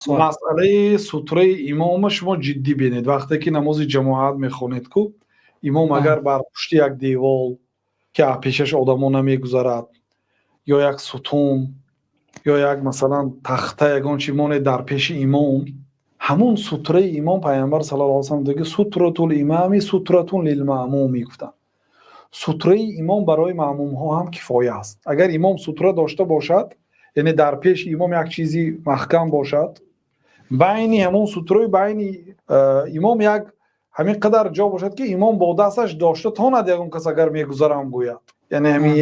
Масъалаи сутраи имома шумо ҷиддӣ бинед. Вақте ки намози ҷамоат мехонед ку, имом агар бар пушти як девол, ки пешаш одамо намегузарад, ё як сутун, ё як, масалан, тахта, ягон чи монед дар пеши имом, ҳамун сутраи имом, Пайғамбар саллаллоҳу алайҳи васаллам деги: "سترة الإمام سترة للمأموم" гуфтанд. Сутраи имом барои маъмумҳо ҳам кифоя аст. Агар имом сутра дошта бошад, яъне дар пеши имом як чизи маҳкам бошад, байни ҳамон сутраи байни имом як ҳамин қадар ҷо бошад, ки имом бо дасташ дошта тонад, ягон кас агар мегузарам гӯяд, яъне ҳамин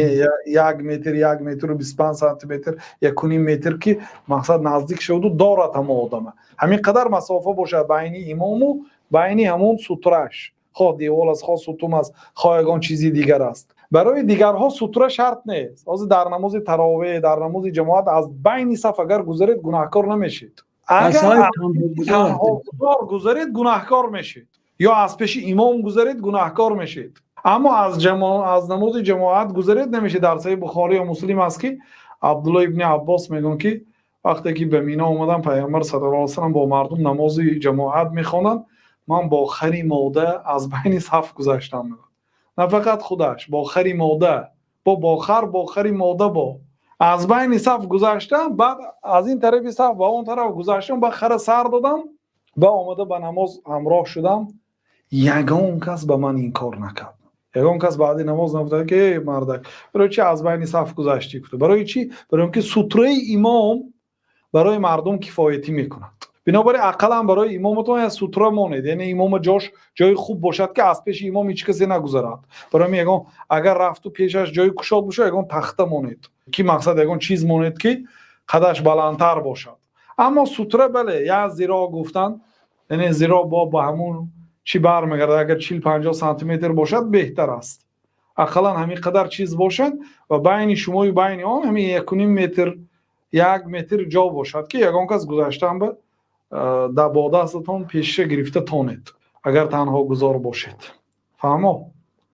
1 метр, 1 метру 25 сантиметр, 1.5 метр, ки мақсад наздик шаваду дорад ҳамон одама, ҳамин қадар масофа бошад байни имому байни ҳамон сутраш, хоҳ девол аст, хоҳ сутун аст, хоҳ ягон чизи дигар аст, барои дигарҳо сутра шарт нест. Ҳозир дар намози таровеҳ, дар намози ҷамоат аз байни саф агар гузаред, гунаҳкор намешед. Агар танҳогузор гузаред, гунаҳкор мешед, ё аз пеши имом гузаред, гунаҳкор мешед, аммо аз намози ҷамоат гузаред, намешед. Дар Саҳиҳи Бухорӣ ё Муслим аст, ки Абдулло ибни Аббос мегӯянд, ки вақте ки ба Мино омадам, Пайғамбар саллаллоҳу алайҳи васаллам бо мардум намози ҷамоат мехонанд, ман бо хари мода аз байни саф гузаштам. На фақат худаш бо хари мода, бо хар, бо хари мода бо аз байни саф гузаштам, баъд аз ин тарафи саф ба он тараф гузаштам, ба хара сар додам, ба омада ба намоз ҳамроҳ шудам. Ягон кас ба ман инкор накард, ягон кас баъди намоз нагуфта, ки: "Эй мардак, барои чи аз байни саф гузаштӣ?" гуфта. Барои чӣ? Барои он ки сутраи имом барои мардум кифоятӣ мекунад. Бинобар ин ақаллан барои имоматон як сутра монед, яъне имома ҷош ҷои хуб бошад, ки аз пеши имом ҳеҷ касе нагузарад. Барои ҳамин ягон агар рафту пешаш ҷои кушод бошад, ягон тахта монед, ки мақсад ягон чиз монед, ки қадаш баландтар бошад. Аммо сутра, бале, як зироъ гуфтанд, яъне зироъ бо ба ҳамун чӣ бармегардад, агар 40-50 сантиметр бошад, беҳтар аст. Ақаллан ҳамин қадар чиз бошад ва байни шумою байни он ҳамин 1.5 метр, 1 метр ҷо бошад, ки ягон кас гузаштан ба бо дастатон пешиша гирифта тонед, агар танҳо гузор бошед. Фаҳмо?